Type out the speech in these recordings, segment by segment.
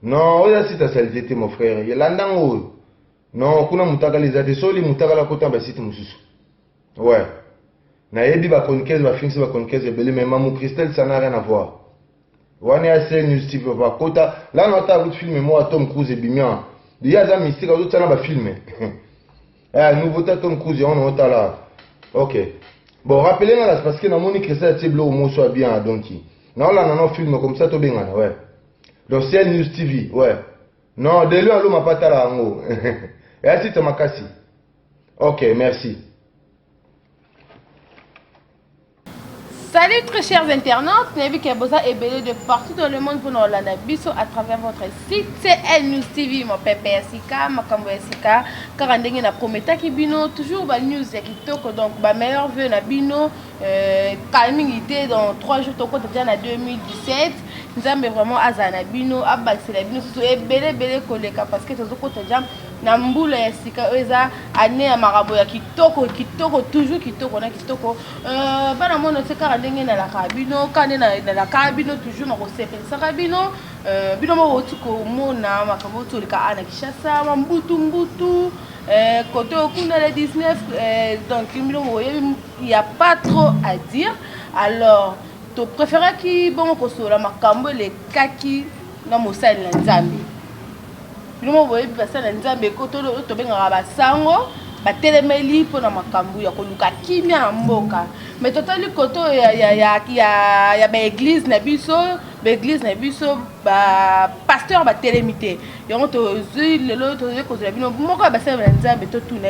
Non, oyo eza site ya salite te mon frère. Landa ngo oyo. Non, kuna mutakala eza te. Soli mutakala kota ba site mosusu. Ouais. Nayebi ba chroniqueuse ba fingisi ba chroniqueuse ebele mais Mamu Christelle ça n'a rien à voir. Wana ya CN News TV ba kota là na ta route film moi Tom Cruise ebimi en. Ye aza mystique azo tia na ba film. Eh nouveauté Tom Cruise yango na otala. OK. Bon, rappelez nga là parce que namoni Christelle atie biloko moso ya bien donc. Naolanda no film comme ça tobengana ouais. Donc CN News TV ouais. Non, Delo aloma patala yango. Ya site makasi. Ok, merci. Salut très chers internautes, nayebi ke boza ebele de partout dans le monde mpona kolanda biso à travers votre site CL News TV mopepe ya sika makambo ya sika kaka ndenge na prometaki bino toujours ba news ya kitoko donc ba meilleurs vœux na bino euh, kala mingi te dans 3 jours tokota deja na 2017 nzambe vraiment azala na bino abakisela bino susu ebele ebele koleka parce que tozokota deja na mbula ya sika oyo eza année ya makambo ya kitoko kitoko toujours kitoko na kitoko euh, bana mono se kaka ndenge nalaka bino kaka nde nalaka bino toujours na kosepelisaka bino euh, bino moko oti komona makambo oti oleka a na kinshasa ma mbutu mbutu euh, kote okuna le 19 donc bino boyebi ya pas trop à dire alors topréféraki bongo kosolola makambo elekaki na mosali na nzambe Bino moko boyebi basali na Nzambe ko to tobengaka basango batelemeli mpo na makambo ya koluka kimia na mboka mais totali koto ya, ya, ya, ya, ya baeglize na biso baeglize na biso bapasteur batelemi te yango tozwi lelo tozwi kozela bino moko ya basali na nzambe totuna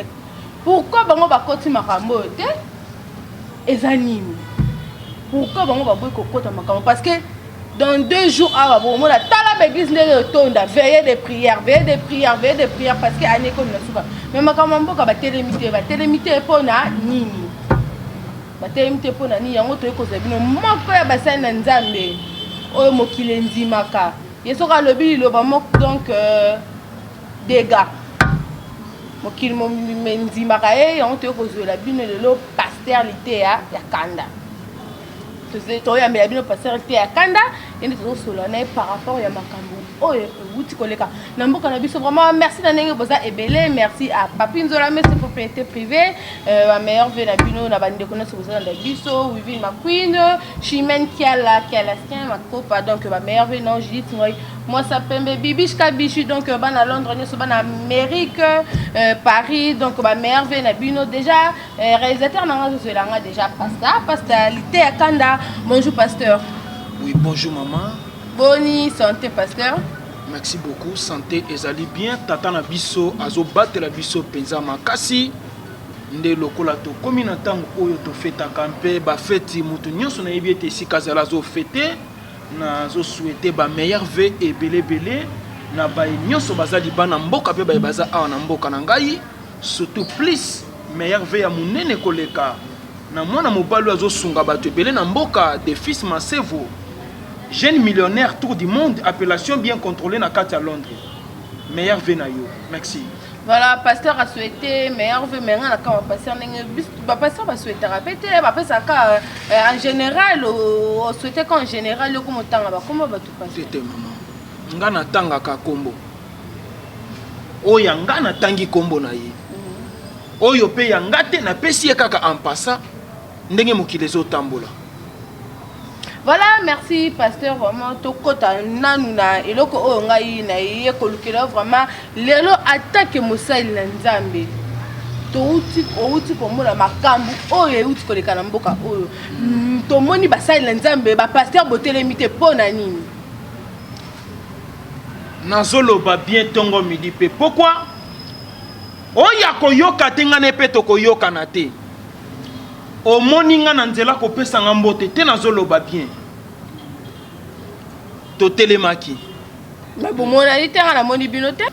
pourkui bango bakoti makambo oyo te eza nini pourkui bango baboyi kokota makambo parce que Dans deux jours awa bokomona tala ba église ndenge etonda veillée de prière veillée de prière veillée de prière parce que année ekomi na suka mais makambo ya mboka batelemi te batelemi te mpo na nini batelemi te mpo na nini yango toyei kozwa bino moko ya basali na nzambe oyo mokili endimaka ye soki alobi liloba moko donc euh, dégâts mokili endimaka ye yango toyei kozwela bino lelo paster liteya ya kanda toyambela bino pasteur te ya kanda ye nde tozosolola na ye par rapport ya makambo oyo ewuti koleka na mboka na biso vraiment merci na ndenge boza ebele merci à papi nzola mese propriété privée euh, ba meilleur vœu na bino na bandeko nyonso bozolanda biso wivine maqueen chimène kiala kialastien makopa donc ba meilleur vœu non judith ngoi mwasa pembe bibish kabishi donc bana londres nyonso bana amérique euh, paris donc ba meilleur vœu na bino déjà Eh, réalisateur na nga azozwela nga déjà pasta pasta liteya kanda bonjour pasteur oui bonjour maman boni santé pasteur merci beaucoup santé ezali bien tata na biso azobatela biso mpenza makasi nde lokola tokomi na ntango oyo tofetaka mpe bafeti moto nyonso nayebi ete esika azali azofete nazosouete bameilleur ve ebele ebele na baye nyonso baza libana mboka mpe baye baza awa na mboka na ngai Surtout plus meilleur vœux ya munene koleka na mwana mobali oyo azosunga bato ebele na mboka de fils Masevo jeune millionnaire tour du monde appellation bien contrôlée na kati ya Londres meilleur vœux na yo merci. Voilà, pasteur a souhaité meilleur vœu, mais nga na kama pasteur ndenge ba pasteur ba souhaitera pe te, ba pesaka euh, en général o souhaiter qu'en général yo komo tanga ba kombo ba tout pasteur. Te te maman. Nga na tangaka kombo. Oyo ya nga natangi kombo na ye. Oyo pe ya nga te napesi ye kaka en passant ndenge mokili ezotambola. Voilà, merci pasteur vraiment tokota nanu na eloko oyo ngai na ye kolukela vraiment lelo atake mosali na Nzambe touti outi komona makambo oyo euti koleka na mboka oyo mm, tomoni basali na Nzambe ba pasteur botelemi te mpo na nini Nazoloba bien tongo midi pe pokwa oyo akoyoka te nga na ye pe tokoyokana te omoni nga na nzela kopesa nga mbote te nazoloba bien totelemaki Mais bomonani te nga namoni bino te.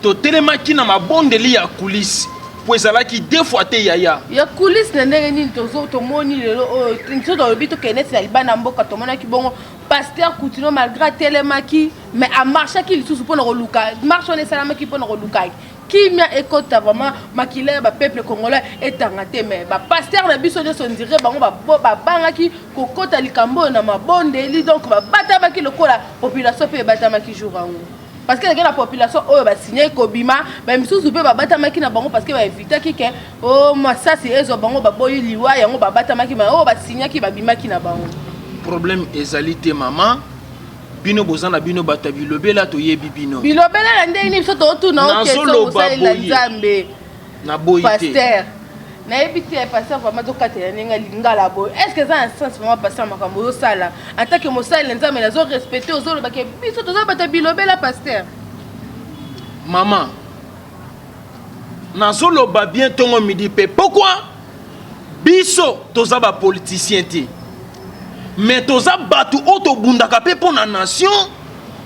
Totelemaki na mabondeli ya coulisse po ezalaki deux fois te yaya. Ya coulisse na ndenge nini tozo tomoni lelo oyo soki tolobi tokende neti na libanda mboka tomonaki bongo Pasteur Kutino malgre atelemaki mais amarchaki lisusu pona koluka marche wana esalamaki pona koluka kimia ekota vraiment makila ya ba peuple congolais etanga te mais ba pasteur na biso nyonso ndire bango babangaki kokota likambo oyo na mabondeli donc babatamaki lokola population mpe ebatamaki jour yango. Parce que ezalaki na population oyo basignaki kobima, bamisusu mpe babatamaki na bango parce que baevitaki ke o oh, masasi ezwa bango, baboyi liwa yango babatamaki, ba oyo basignaki babimaki na bango. Problème ezali te mama, bino boza na bino bato ya bilobela, toyebi bino. Bilobela na ndenge nini? Biso totuna okesoloba Nzambe. Naboyi te. Pasteur, nayebi te pasteur, vraiment tokatela ndenge lingala boye, est ce que eza na sens vraiment pasteur makambo ozosala en tant que mosali na Nzambe? Nazo respecte, ozoloba ke biso toza bato ya bilobela, pasteur. Mama, nazoloba bien ntongo midi mpe pokwa, biso toza bapoliticien te, mais toza bato oyo tobundaka mpe mpo na nation,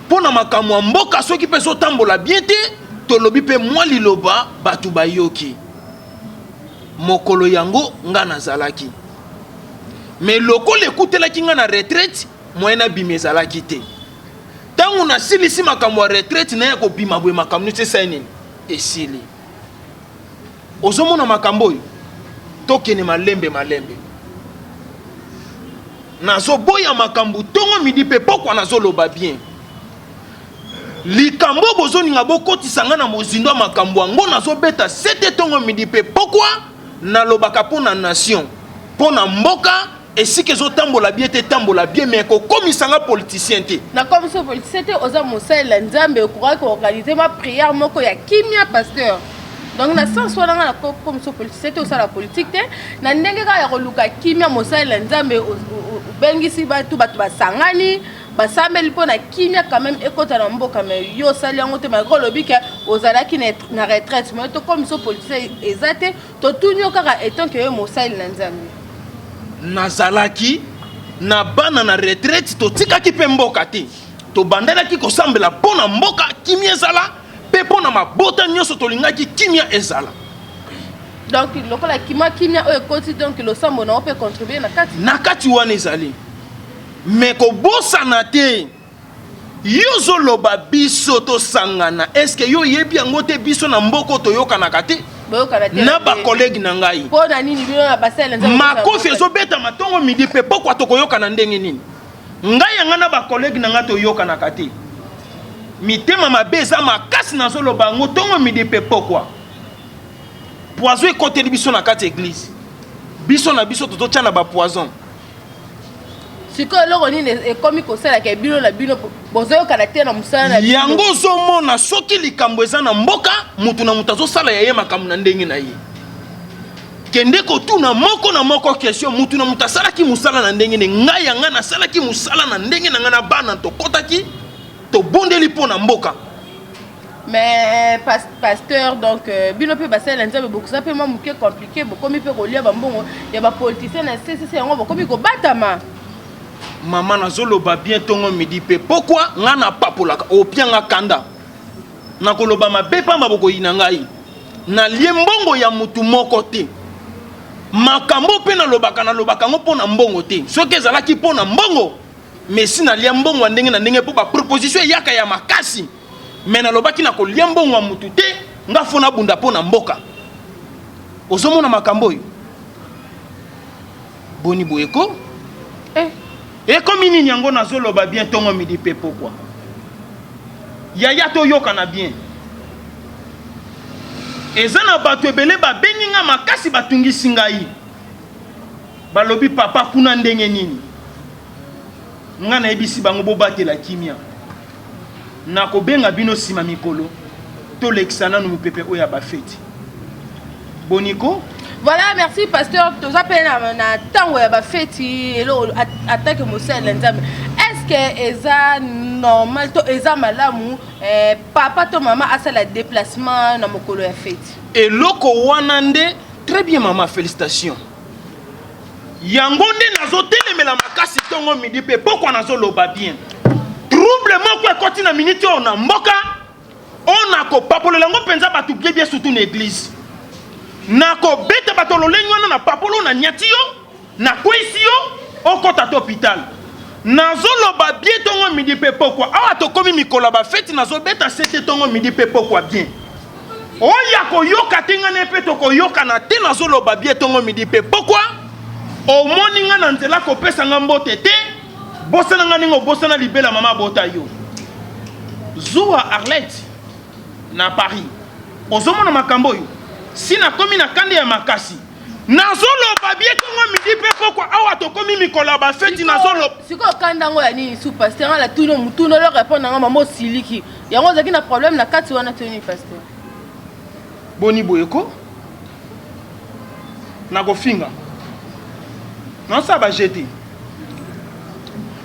mpo na makambo ya mboka. Soki mpe ezotambola bien te, tolobi mpe mwa liloba, bato bayoki. Mokolo yango nga nazalaki, mais lokola ekutelaki nga na retraite, moyen nabima ezalaki te. Ntango nasilisi makambo ya retraite, naya kobima boye, makambo nyonso esali nini? Esili. Ozomona makambo oyo, tokende malembe malembe. Nazoboya makambo ntongo midi mpe pokwa, nazoloba bien. Likambo bozoninga bokotisa nga na mozindo ya makambo yango, nazobeta sete ntongo midi mpe pokwa. Nalobaka mpo na nation, mpo na mboka, esika ezotambola bien te, etambola bien, mais kokomisa nga politicien te. Nakomisa politicien te, oza mosali na Nzambe, okokaki koorganiser mwa prière moko ya kimia, pasteur. Donc na sens wana nga nakomisa politicien te, osala politique te na ndenge kaka ya koluka kimia. Mosali na Nzambe, obengisi bato, bato basangani, basambeli mpo na kimia quand même ekota na mboka, mais yo osali yango te malgré olobi ke ozalaki na retraite. Mais tokomisa politicien eza te, totuni yo kaka etant ke yo mosali na Nzambe. Nazalaki na bana na retraite, totikaki mpe mboka te, tobandelaki kosambela mpo na mboka kimia ezala, mpe mpo na mabota nyonso tolingaki kimia ezala. Donc lokola kima kimia oyo ekoti, donc losambo na yo mpe contribue na kati. Na kati wana ezali, mais kobosana te, yo ozoloba biso tosangana, est-ce yo oyebi yango te? Biso na mboka oyo toyokanaka te. Boyokana te. Na bacollègue na ngai. Mpo na nini bino na basali na Nzambe? Makofi ezobetama ntongo midi mpe pokwa, tokoyokana ndenge nini? Ngai yanga na bacollègue na ngai toyokanaka te, mitema mabe eza makasi. Nazoloba yango ntongo midi mpe pokwa. Poison ekoteli biso na kati ya église, biso na biso tozotya na bapoison. Sikoyo eloko nini ekomi kosalaka bino na bino bozoyokana te na mosala na bino? Yango ozomona, soki likambo eza na mboka, motu na moto azosala ya ye makambo na ndenge na ye. Kende kotuna moko na moko question, motu na moto asalaki mosala na ndenge ne. Ngai yanga nasalaki mosala na ndenge na ngai, na bana tokɔtaki, tobondeli mpo na mboka. Mais pasteur, donc bino mpe basali na Nzambe bokoza mpe mwa moke compliqué, bokomi mpe kolia bambongo ya bapoliticien na ccc, yango bokomi kobatama. Mama, nazoloba bien ntongo midi mpe pokwa. Ngai napapolaka opianga kanda, nakoloba mabe pamba, bokoyina ngai. Nalie mbongo ya mutu moko te. Makambo mpe nalobaka, nalobaka yango mpo na mbongo te. Soki ezalaki mpo na mbongo, mesi nalia mbongo ya ndenge na ndenge, mpo baproposition eyaka ya makasi. Mais nalobaki na kolia mbongo ya mutu te, nga fo nabunda mpo na mboka. Ozomona makambo oyo boni boye ko? Eh. Ekomi nini yango? Nazoloba bien ntongo midi mpe pokwa, yaya, toyokana bien. Eza na bato ebele babengi nga makasi, batungisi ngai, balobi: "Papa, kuna ndenge nini?" Nga nayebisi bango: "Bobatela kimia, nakobenga bino nsima mikolo, tolekisa nanu mopepe oyo ya bafeti." Boniko? Voilà, merci pasteur. Toza mpe na ntango ya bafeti. Eloko atake mosali na Nzambe, est ce que eza normal to eza malamu papa to mama asala déplacement na mokolo ya feti? Eloko wana nde très bien mama, félicitation. Yango nde nazotelemela makasi ntongo midi mpe pokwa. Nazoloba bien, trouble moko ekoti na miniti oyo na mboka oyo, nakopapolela yango mpenza bato bien bien, surtout na église. Nakobeta bato lolenge wana na papolo, na nyati yo, nakweyisi yo, okɔta to hôpital. Nazoloba bien ntongo midi mpe pokwa. Awa tokomi mikolo ya bafeti, nazobeta sete ntongo midi mpe pokwa bien. Oyo akoyoka te, ngai na ye mpe tokoyokana te. Nazoloba bien ntongo midi mpe pokwa. Omoni ngai na nzela, kopesa ngai mbote te, bosana ngai ndenge obosana libela mama abota yo. Zuwa Arlette na Paris. Ozomona makambo oyo? Si nakomi na kanda ya makasi. Nazoloba bien tongo midi pe pokwa awa tokomi mikolo ya ba feti nazoloba. Sikoyo kanda yango ya nini su pasteur nga natuni yo motuna olo répondre na nga mama osiliki yango ozalaki na problème na kati wana to nini pasteur? Boni boye ko? Nakofinga. Naosala ba jeu te.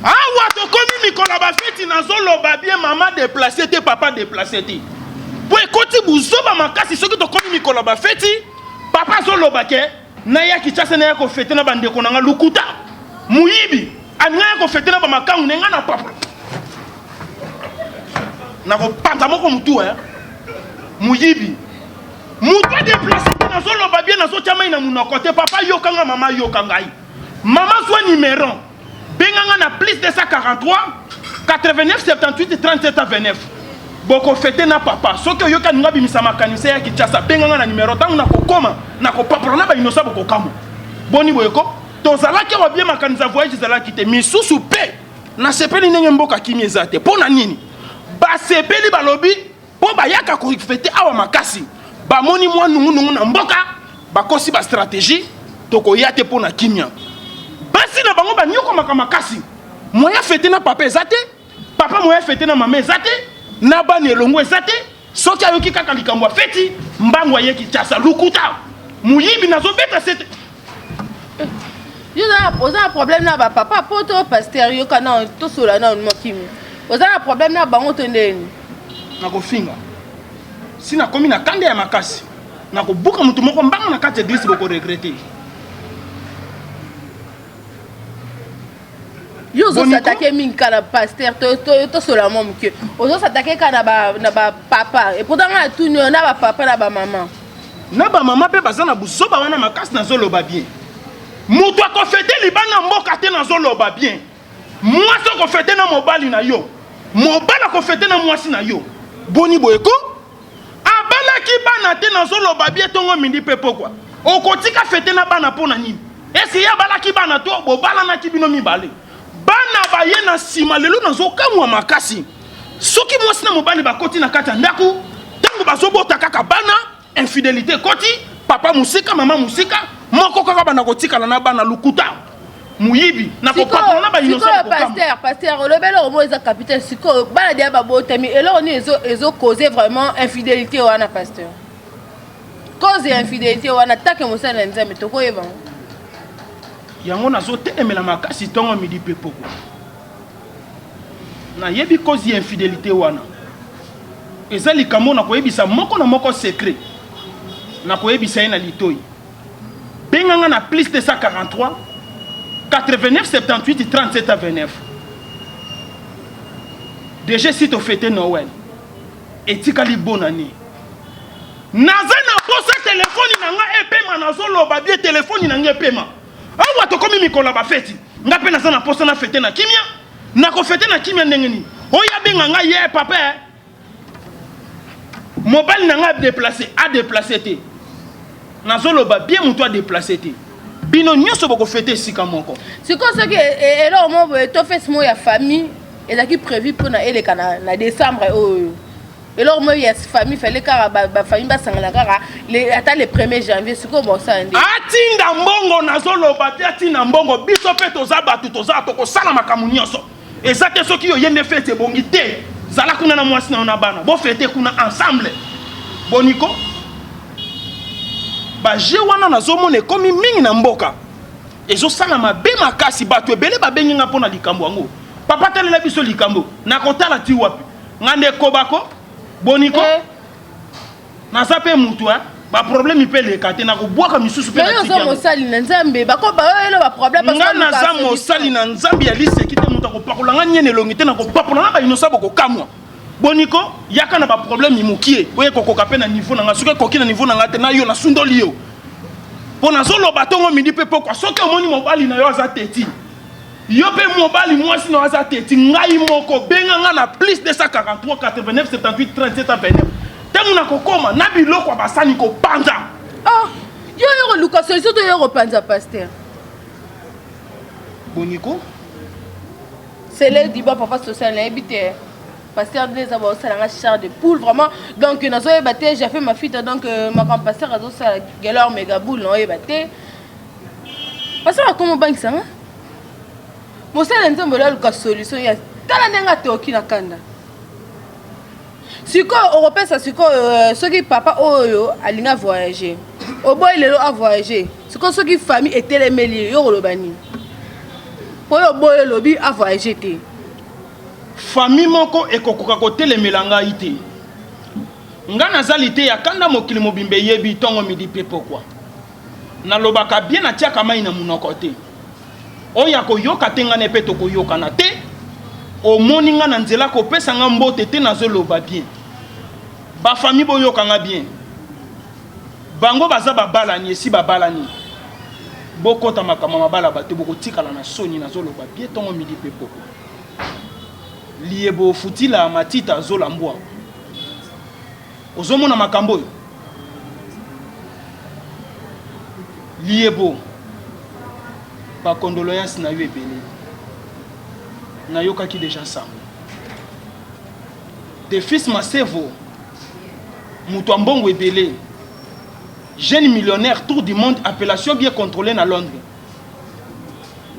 Awa tokomi mikolo ya bafeti nazoloba bien mama deplace te papa deplace te po ekoti buzoba makasi soki tokomi mikolo ya bafeti papa azoloba ke naya Kinshasa naya kofete na bandeko na nga lukuta moyibi alinga ya kofete na bamakangu na nga na papa nakopanza moko motu eh. Moyibi moto adeplace te nazoloba bien nazotya mai na monoko te papa yoka nga mama yoka ngai mama zwa numero benga nga na plus 243 89 78 37 29 bokofete na papa soki oyoki alingi abimisa makanisi ya kinshasa benga nga na numero ntango nakokoma nakopapola na bainosa bokokamwa boni boye ko tozalaki awa bien makanisi ya voyage ezalaki te misusu mpe nasepeli ndenge mboka kimi eza te mpo na nini basepeli balobi Po bayaka ko fete awa makasi bamoni mwa nungu nungu na mboka bakosi ba strategie tokoya te pona kimia basi na bango banyokwamaka makasi moyen fete na papa eza te papa moyen fete na mama eza te na bana elongo eza te soki ayoki kaka likambo ya feti mbangu aye Kinshasa lukuta moyibi nazobeta sete Yo oza na problème na ba papa po to pasteur yoka na tosola na mwa kimia. Oza na problème na bango to ndeni? Nakofinga. Si nakomi na kanda ya makasi, nakobuka moto moko mbanga na kati ya eglise boko regretter. Yo ozo s'attaquer mingi kaka na pasteur tosola mwa moke. Ozo s'attaquer kaka na ba papa. Et pourtant nga natuni yo na ba papa na ba mama. Na ba mama pe baza na buzoba wana makasi nazo loba bien. Mutu ako fete libanda mboka te nazo loba bien. Mwasi oko fete na mobali na yo. Mobali ako fete na mwasi na yo. Boni boye ko? Abalaki bana te nazo loba bien tongo midi pe pokwa. Okotika fete na bana pona nini? Est-ce que ye abalaki bana to bobalanaki bino mibale? Bana baye na sima lelo nazo kamwa makasi. Soki mwasi na mobali bakoti na kati ya ndako, ntango bazobota kaka bana, infidelite ekoti, papa mosika, mama mosika, moko kaka banda kotikala na bana lokuta moyibi na kopakola na ba innocent. Pasteur, pasteur, olobi eloko moko eza capital sikoyo bana deya babotami eloko nini ezo ezo cause vraiment infidelite wana pasteur? Cause ya infidelite wana take mosali na Nzambe tokoyeba yango. Yango nazotelemela makasi ntongo midi mpe pokwa. Nayebi cause ya infidelite wana. Eza likambo nakoyebisa moko na moko secret. Nakoyebisa ye na litoyi. Benga nga na plus 243 89 78 37 29. Dejà si to fete Noël etikali bonne année. Naza na posa telefoni na nga epema nazoloba bien telefoni na nga epema. Awa tokomi mikolo ya ba feti. Nga pe naza na posa na fete na kimia. Nako fete na kimia ndenge nini? Oyo abenga nga ye papa eh. Mobali na nga a deplacer, a deplacer te. Nazoloba bien mutu a deplacer te. Bino nyoso boko fete esika moko. Sikoyo soki e, e, eloko moko boye to fete moko ya famille ezalaki prévu mpona eleka na, na décembre oyo eloko moko ya famille fallait kaka bafamille basangana kaka ata le premier janvier sikoyo bosala nde atinda mbongo nazoloba te atinda mbongo biso mpe toza bato toza tokosala makambo nyonso eza te soki yo ye nde fete ebongi te zala kuna na mwasi na yo na bana bofete kuna ensemble boniko baje wana nazomona ekomi mingi na mboka ezosala mabe makasi bato ebele babengi nga mpo na likambo yango papa talela biso likambo nakotala ti wapi Nga nde koba ko boni ko eh. Naza pe mutu hein ba problème pe leka te nakobwaka misusu pe na oza mosali na nzambe bako baoyelo ba problème nga naza mosali na nzambe ya liseki te moto akopakola nga niene elongi te nakopakola nga bainosa bokokamwa boniko yaka na baproblème mokie oyo ekokoka mpe na niveau na nga soki ekoki na niveau na nga te na yo nasundoli yo mpo nazoloba ntongo midi mpe pokwa soki omoni mobali na yo aza teti Yo pe mobali mwasi na aza teti ngai moko benga nga na plus 243 89 78 37 29 ntango nakokoma na biloko ya basani kopanza. Ah, yo yo koluka solution to yo kopanza pasteur. Boniko? Sele diba papa social nayebi te. Pasteur nde eza baosala nga char de poule vraiment. Donc nazoyeba te, j'ai fait ma fita donc euh, makambo pasteur azosala gelor megaboule naoyeba te. Pasteur akoma obangisa nga. Mosala nzambe aluka solution ya tala ndenge atoki na kanda. Sikoyo okopesa sikoyo euh, soki papa oyo alingi avoyage oboyi lelo avoyage sikoyo soki famille etelemeli ye yo okoloba nini mpo oyo oboyi olobi avoyage te Famille moko ekokoka kotelemela ngai te. Nga naza liteya kanda mokili mobimba eyebi tongo midi pe pokwa. Nalobaka bien natiaka mayi na munoko te. Oyo akoyoka te nga naye pe tokoyokana te. Omoni nga na nzela kopesa nga mbote te nazo loba bien. Ba famille boyoka nga bien. Bango baza babalani esi babalani. Bokota makambo ya mabala bato bokotikala na soni nazo loba bien tongo midi pe pokwa. Liyebo futila matita zola mbwa. Ozomona makambo oyo? Liyebo ba condoléances na yo ebele. Nayokaki deja sango. De fils Masevo moto ya mbongo ebele. Jeune millionnaire tour du monde appellation bien contrôlée na Londres.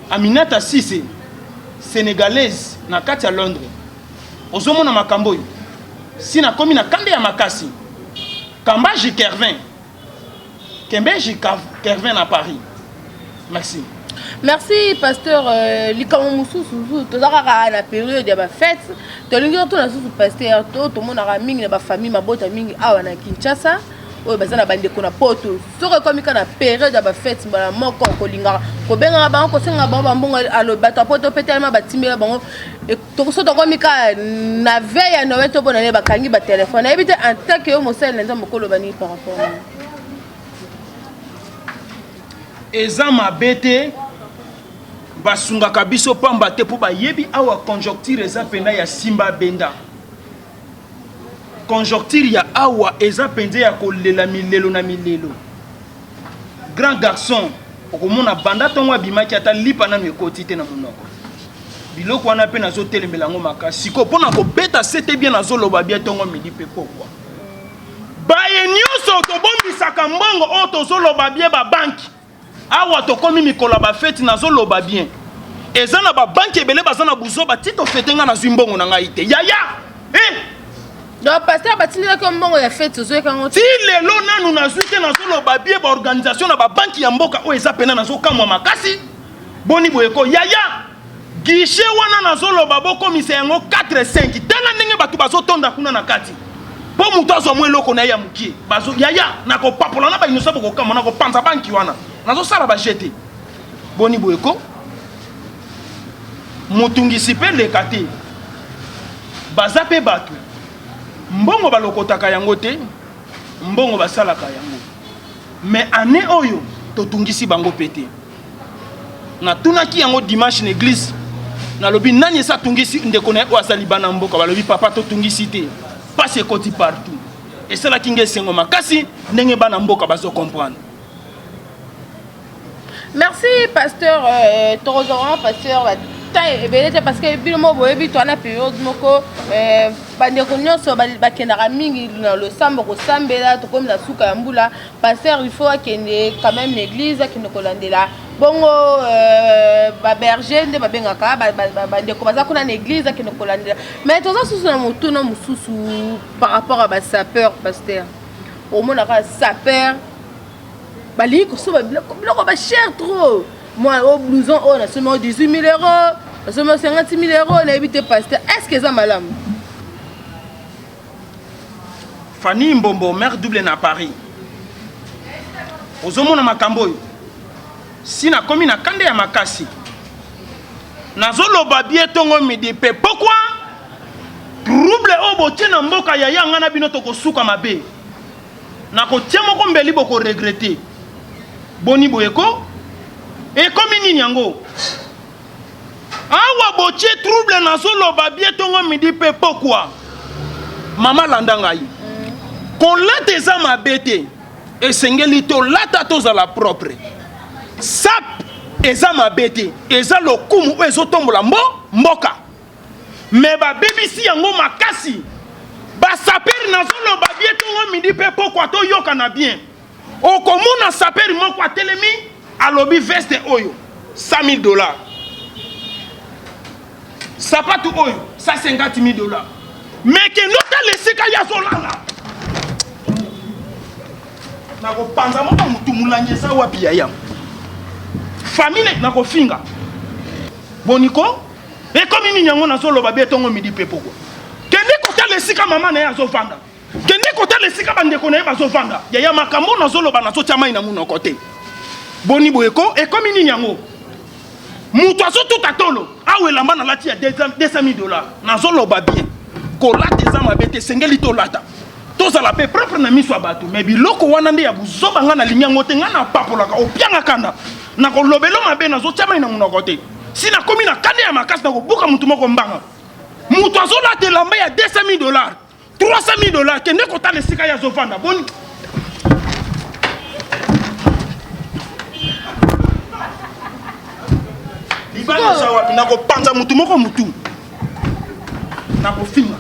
Aminata Cisse Senegalaise na kati ya Londres. Ozomona makambo oyo? Si nakomi na kanda ya makasi. Kambaji Kervin. Kembeji Kervin na Paris. Merci. Merci pasteur euh, likambo mosusu toza kaka na periode ya bafete tolingi totuna susu pasteur to tomonaka mingi na bafamille mabota mingi awa na Kinshasa oyo baza na bandeko na poto soki ekomi kaka na periode ya bafete mbala moko kolingaka kobengaka bango kosengaka bango bambongo alo bato ya poto mpe telema batimbela bango so tokomi kaka na veille ya noel to bonane bakangi batelefone nayebi te en tant que yo mosali na nzambe okoloba nini par rapport eza mabe te basungaka biso pamba te mpo bayebi awa conjoncture eza mpena ya simba benda Conjoncture ya awa eza penza ya kolela milelo na milelo. Grand garçon okomona banda tongo abimaki ata lipa nanu ekoti te na monoko. Biloko wana pe nazo telemela yango makasi. Sikoyo pona kobeta sete bien nazo loba bien tongo midi pe pokwa. Baye nyoso tobombisaka mbongo oyo tozo loba bien ba banque. Awa tokomi mikolo ya ba feti nazo loba bien. Eza na ba banque ebele baza na buzoba ti to fete nga nazui mbongo na ngai te. Yaya! Eh! Donc pasteur batindelaki yo mbongo ya feti ozoyeka yango ti lelo nanu nazui te nazo loba bien ba organisation na ba banque ya mboka oyo eza pena nazo kamwa makasi. Boni boye ko yaya! Guichet wana nazoloba bokomisa yango 4 5 tala ndenge bato bazotonda kuna na kati mpo moto azwa mwa eloko na ye ya mokie bazo yaya nakopapola na bainosa bokokamwa nakopanza banki wana nazosala baje te boni boye ko motungisi mpe leka te baza mpe bato mbongo balokotaka yango te mbongo basalaka yango mais année oyo totungisi bango mpe te Natunaki yango dimanche na eglise, nalobi nani esi atungisi ndeko na ye oyo aza libanda mboka? Balobi papa totungisi te, pasi ekoti partout. Esalaki nga esengo makasi ndenge bana mboka bazo comprendre. Merci pasteur euh, tokozwa vraiment pasteur ba temps ebele te parce que bino moko boyebi toa na periode moko euh, bandeko nyonso bakendaka mingi na losambo kosambela tokomi na suka ya mbula Pasteur il faut akende quand même na église akende kolandela bongo euh, ba berger nde babengaka bandeko baza kuna na église akende kolandela mais toza susu na motuna mosusu par rapport à ba sapeur pasteur omonaka sapeur balingi kosomba biloko biloko ba cher trop moi o blouson oyo nasombi yango 18 000 euros nasombi yango 50 000 euros nayebi te pasteur est ce que eza malamu Fanny Mbombo mère double na Paris. Ozomona makambo oyo. Si nakomi na kanda ya makasi. Nazoloba bien tongo midi pe pokwa trouble oyo botie na mboka ya yanga na bino tokosuka mabe. Nakotia moko mbeli boko regretter. Boni boye ko? Ekomi nini yango? Awa botie trouble nazo loba bien tongo midi pe pokwa. Mama landa ngai. Kolata eza mabe te. Esengeli tolata tozala propre. Sap eza mabe te. Eza lokumu oyo ezotombola mbo mboka. Mais babebisi yango makasi. Ba sapeur nazoloba bien tongo midi pe pokwa toyokana bien. Okomona sapeur moko atelemi alobi veste oyo 100 000 dollars. Sapatu oyo 150 000 dollars. Mais kende otala esika ye azolala. Nakopanza moko mutu mulangi eza wapi yaya? Famille nakofinga. Boniko ekomi nini yango nazoloba bie tongo midi pe pokwa. Kende kotala esika mama na ye azovanda. Kende kotala esika bandeko na ye bazovanda. Yaya makambo nazoloba nazotia mai na munoko te. Boni boye ko ekomi nini yango? Moto azotuta tolo awa elamba nalati ya 200 000 dollars. Nazoloba bien. Kolata eza mabe te, esengeli tolata. Tozala pe propre na miso ya bato, mais biloko wana nde ya buzoba nga nalingi yango te, nga napapolaka opianga kanda. Nakolobelo mabe nazotia mai na monoko te. Si nakomi na kanda ya makasi nakobuka moto moko mbanga. Moto azolata elamba ya 200 000 dollars, 300 000 dollars, kende kotala esika ye azovanda. Boni libala eza wapi? Nakopanza motu moko motu, nakofinga.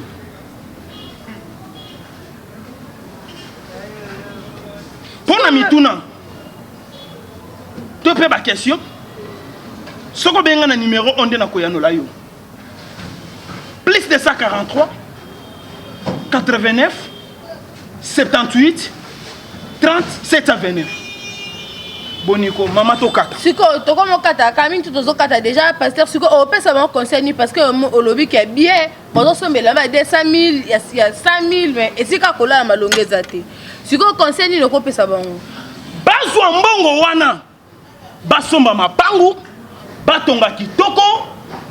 Mpo na mituna to mpe baquestion, soki obenga na numero oyo nde nakoyanola yo. Plus 243 89 78 30 729. Boniko mama tokata. Sikoyo tokomokata kaka mingi tozokata déjà pasteur. Sikoyo opesa bango conseil nini? Parce que olobi ke bien bazosombela ba 200 000 ya 100 000, mais esika kolala malongo eza te. Sikoyo conseil nini okopesa bango? Bazwa mbongo wana basomba mapangu, batonga kitoko,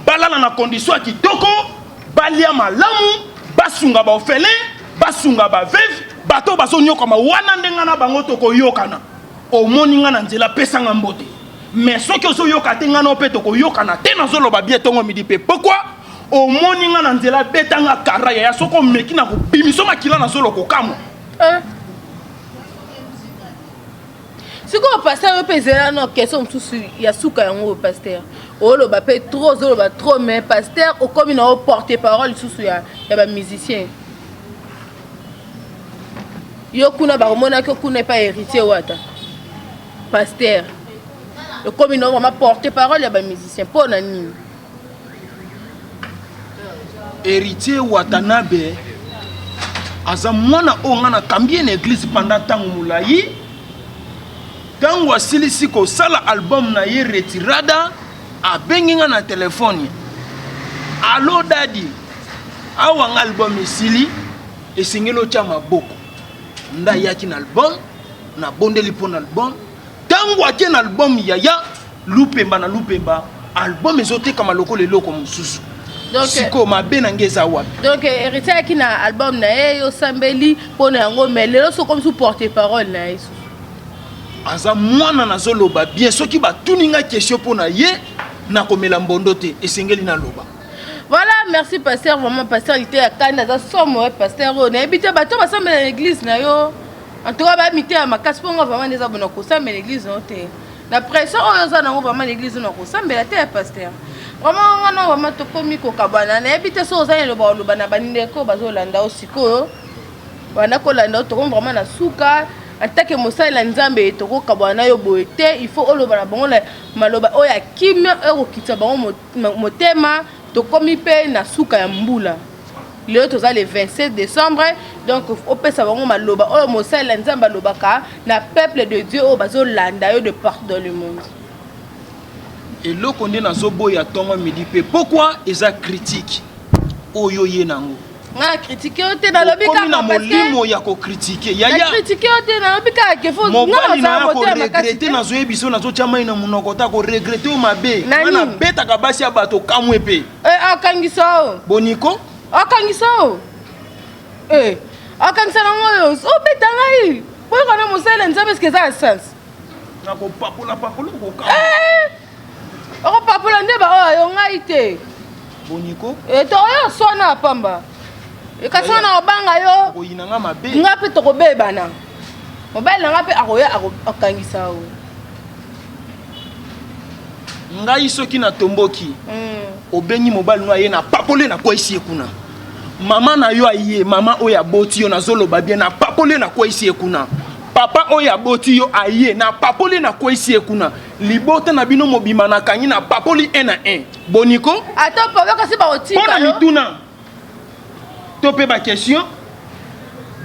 balala na condition ya kitoko, balia malamu, basunga ba orphelin, basunga ba veuve, bato bazonyokama wana nde nga na bango tokoyokana. Omoni nga na nzela pesa nga mbote, mais soki ozoyoka te nga na mpe tokoyokana te. Nazoloba bien tongo midi pe pokwa. Omoni nga na nzela beta nga kara yaya, soki omeki na kobimiso makila nazoloka okamwa. Sikoyo pasteur yo mpe ezela no question mosusu ya suka yango. Pasteur oloba mpe trop, ozoloba trop, mais pasteur okomi na yo porte parole lisusu ya bamusicien. Yo kuna bakomonaki kuna epai Héritier Wata. Pasteur okomi na yo vraiment porte parole ya bamusicien mpo na nini? Héritier Watanabe aza mwana oyo nga nakambi ye na église pendant ntango molai. Ntango asilisi kosala album na ye Retirada, abengi nga na telefone: alo dadi, awa nga album esili, esengeli otya maboko. Nda ayaki na album, nabondeli mpo na album. Ntango ake na album yaya lupemba na lupemba, album ezotekama lokola eloko mosusu. Sikoyo mabe na nge eza wapi? Donc Héritier ayaki na album na ye, yo osambeli mpo na yango, mais lelo soki okomi porte parole na ye susu. Aza mwana, nazoloba bien, soki batuni nga question mpo na ye nakomela mbondo te, esengeli naloba. Voilà, merci pasteur. Vraiment pasteur lite ya kanda aza somo. Pasteur oyo nayebi te bato basambela na église na yo, en tout cas bamite ya makasi. Mpo nga vraiment nde eza bona kosambela église na yo te, na pression oyo oza nango vraiment na église na kosambela te ya pasteur. Vraiment nga na vraiment tokomi kokabwana. Nayebi te so oza na eloba oloba na bandeko bazolanda yo sikoyo, banda kolanda yo. Tokomi vraiment na suka. En tant que mosali na Nzambe, tokokabwana na yo boye te. Il faut oloba na bango na maloba oyo ya kimia, oyo kokitisa bango motema. Tokomi mpe na suka ya mbula, lelo toza le 27 décembre, donc opesa bango maloba oyo mosali na Nzambe alobaka na peuple de Dieu oyo bazolanda yo de partout dans le monde. Eloko nde nazoboya ntongo midi mpe pokwa eza critique oyo ye nango. Nga na critique yo te, nalobi kaka na molimo ya kocritiquer yaya. Critique yo te, nalobi kaka ke faut mobali na ya koregretter. Nazoyebi so nazotya mai na monoko ta koregretter oyo mabe. Nga nabetaka basi ya bato kamwe mpe. Akangisa o boniko. Akangisa o, akangisa nango oyo obeta ngai boyoka na mosali na Nzambe, eske eza ya sens? Nakopapola papola okoka. Okopapola nde baoyo yo ngai te. Boniko. To oyo swana ya pamba, kasi wana obanga yo. Okoyina nga mabe. Nga mpe tokobebana, mobali na nga mpe akoya akangisa yo. Ngai soki natomboki, obengi mobali no aye, napapoli, nakweyisi ye kuna. Mama na yo aye, mama oyo aboti yo, nazoloba bien, napapoli, nakweyisi ye kuna. Papa oyo aboti yo aye, napapoli, nakweyisi ye kuna. Libota na bino mobima nakangi, napapoli 1 na 1. Boniko? Ata papa, kasi bakotika. Mpo na mituna to mpe baquestion,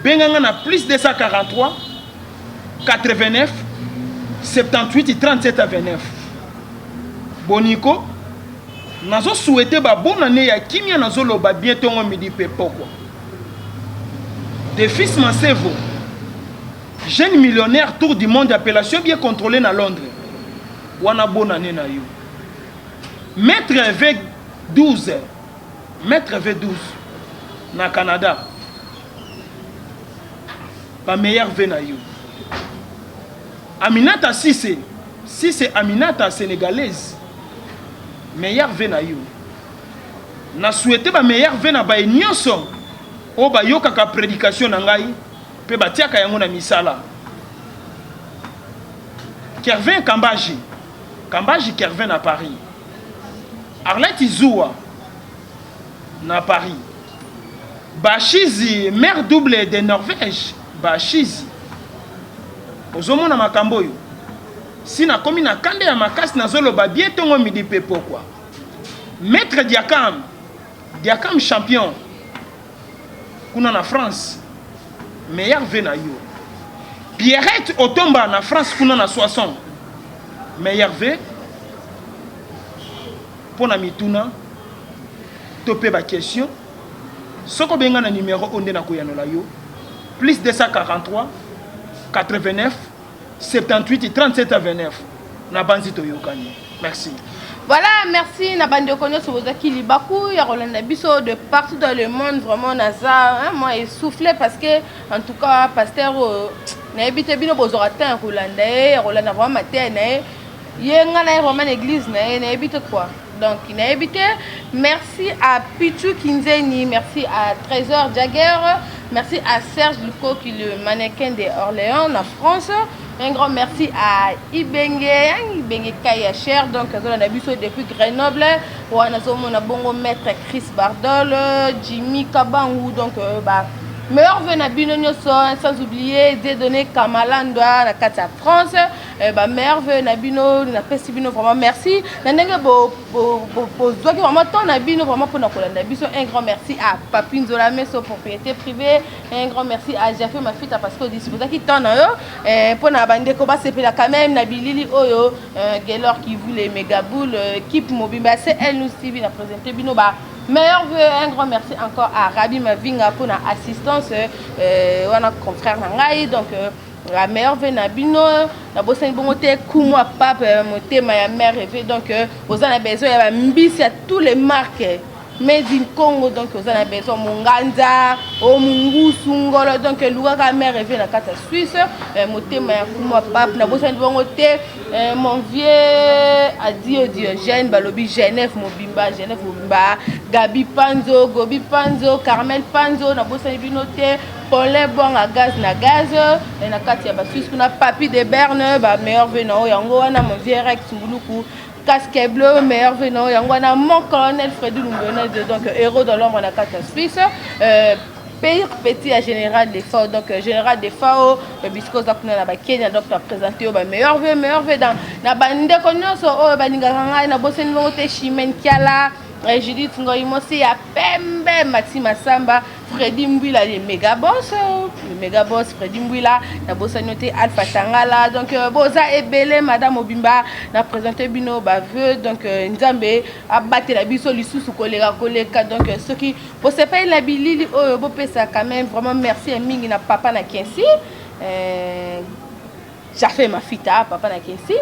benganga na plus 243 89 78 37 29. Boniko, nazosouhaiter babonane ya kimia, nazoloba bien, ntongo, midi mpe pokwa. De fils Masevo, jeune millionnaire, tour du monde, appellation bien contrôlée na Londres wana. Bonane na yo, maître V12, maître V12 na Canada, bameilleurs vœux na yo. Aminata Sise, Sise Aminata, sénégalaise, meilleurs vœux na yo. Na souhaite bameilleurs vœux na baye nyonso oyo bayokaka prédication na ngai mpe batiaka yango na misala. Kervin Kambaji, Kambaji Kervin na Paris, Arlette Zuwa na Paris, Bashizi, mère double de Norvège. Bashizi, ozomona makambo oyo, si nakomi na kanda ya makasi, nazoloba bien, ntongo, midi mpe pokwa. Maître Diakam, Diakam champion kuna na France, meilleurs vœux na yo. Pierrette Otomba na France kuna na 60, meilleurs vœux. Mpo na mituna to mpe baquestion, soki obenga na numero oyo nde nakoyanola yo: plus 243 89 78 37 29. Na banzi toyokani. Merci. Voilà, merci na bandeko nyonso bozwaki libaku ya kolanda biso de partout dans le monde. Vraiment naza, hein, moi essoufflé, parce que en tout cas pasteur oyo, nayebi te bino bozwaka temps ya kolanda ye, ya kolanda vraiment mateya na ye. Ye nga na ye vraiment na église na ye, nayebi te quoi. Donc nayebi te. Merci à Pichu Kinzeni, merci à Trésor Jagger, merci à Serge Lukoki, le mannequin de Orléans na France. Un grand merci à Ibenge, Ibenge Kaya Cher, donc azolanda biso depuis Grenoble wana. Azomona bongo maître Chris Bardol, Jimmy Kabangu. Donc ba meilleurs vœux na bino nyonso, sans oublier Dieudonné Kamalandwa na kati ya France. Ba meilleurs vœux na bino. Napesi bino vraiment merci na ndenge bozwaki vraiment temps na bino vraiment mpona kolanda biso. Un grand merci à Papi Nzola Meso, propriété privée. Un grand merci à Jafe Mafita, parce que odisposaki temps na yo mpona bandeko basepela quand même na bilili oyo. Gelor Kivu, les mégaboule, équipe mobimba CL News TV, na présenter bino ba meilleurs vœux. Un grand merci encore à Rabi Mavinga mpona assistance wana, confrère na ngai. Donc la meilleurs vœux na bino. Nabosani bongo te kumwa pape, motema ya mère rêve. Donc oza na besoin ya bambisi ya tous les marques made in Congo, donc oza na besoin monganza o mungusu ngolo, donc lukaka mère rêve na kati ya Suisse, motema ya kumwa pape. Nabosani bongo te mon vieux Adio Diogène, balobi Genève mobimba, Genève mobimba, Gabi Panzo, Gobi Panzo, Carmel Panzo. Nabosani bino te Paulin Bwanga, gaz na gaz na kati ya basuisse kuna, Papi de Berne, bameilleurs vœux na oyo yango wana. Mon vieux Rex Mbuluku, casque bleu, meilleurs vœux na oyo yango wana. Mon colonel Fredi Lumbonede, donc héros de l'ombre na kati ya Suisse, pire petit ya général Defao. Donc général Defao, bisika oza kuna na bakenya, donc na présente oyo bameilleurs vœux, meilleurs vœux na bandeko nyonso oyo balingaka ngai. Nabosani bongo te Chimene Kiala, Judith Ngoi Mosi ya pembe, Maxime Masamba, Fredi Mbwila, le méga boss, le méga boss Fredi Mbwila. Nabosani yo te Alpha Tangala. Donc boza ebele, madame Obimba, na présente bino bavœux. Donc Nzambe abatela biso lisusu koleka koleka. Donc soki bosepeli na bilili oyo, bopesa quand même vraiment merci ya mingi na papa na Kensi, Jafe Mafita, papa na Kensi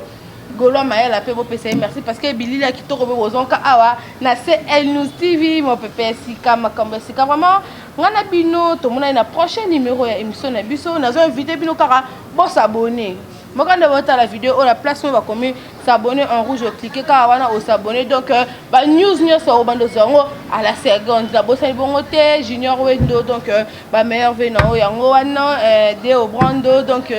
Gaulois Mayela mpe bopesa ye merci, parce que bilili ya kitoko mpe bozonka awa na CL News TV, mopepe ya sika, makambo ya sika. Vraiment ngai na bino tomonani na prochain numéro ya émission na biso. Nazo invite bino kaka bos'abonner moko nde botala video oyo, na place oyo bakomi s'abonner en rouge, oclique kaka wana, os'abonner. Donc banews nyonso obanda ozwa yango à la seconde. Nabosani bongo te Junior Wendo. Donc bameilleurs vœux na oyo yango wana, Deo Brando. Donc